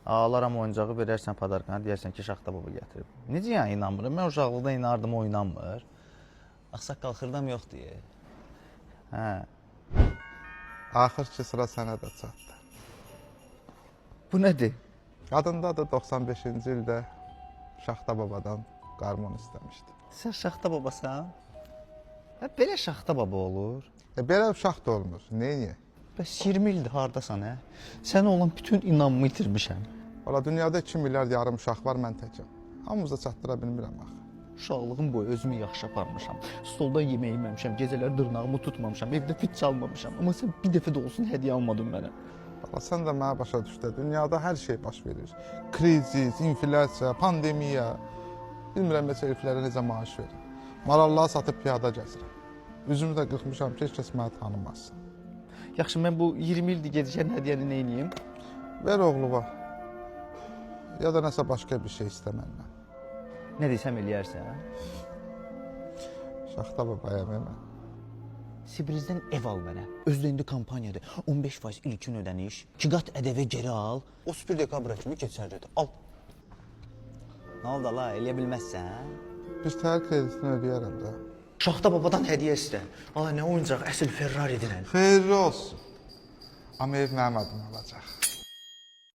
Alaram oyuncağı, verərsən padarkanı, deyərsən ki, Şaxta baba gətirib. Necə yəni inanmıram? Mən uşaqlıqda inanardım, o inanmır. Ağsaqqal xırdam yox deyə. Hə. Axır ki sıra sənə də çatdı. Bu nədir? Yadında da 95-ci ildə Şaxta babadan qarmon istəmişdi. Sən Şaxta babasan? Hə, belə Şaxta baba olur. E belə uşaq da olmur. Neyə? Bəs 20 ildir hardasan, hə? Sənə olan bütün inamımı itirmişəm. Valla dünyada 2 milyard yarım uşaq var, mən təkəm. Hamımıza çatdıra bilmirəm axı. Uşaqlığım boyu özümü yaxşı aparmışam. Stoldan yemək yeməmişəm, gecələr dırnağımı tutmamışam, evdə fit çalmamışam. Amma sən bir dəfə də olsun hədiyyə almadın mənə. Valla sən də mənə başa düş də, dünyada hər şey baş verir. Krizis, inflyasiya, pandemiya. Bilmirəm neçə elflərə necə maaş verir. Maralları satıb piyada gəzirəm. Üzümü də qırxmışam ki, heç kəs məni tanımasın. Yaxşı, mən bu 20 ildir gecikən hədiyyəni nə edeyim? Ver oğluma. Ya da nəsə başqa bir şey istə məndən. Nə desəm eləyərsən? Şaxta babayam mən. Sibrizdən ev al mənə. Özü də indi kampaniyadır. 15% ilkin ödəniş, 2 qat ədəvə geri al. 31 dekabra kimi keçərlidir. Al. Nə oldu la, eləyə bilməzsən? Bir təhər kreditini ödəyərəm də. Şaxta babadan hədiyyə istə. Ala nə oyuncaq, əsl Ferrari-dir. Xeyirli olsun. Amma ev mənim adıma olacaq.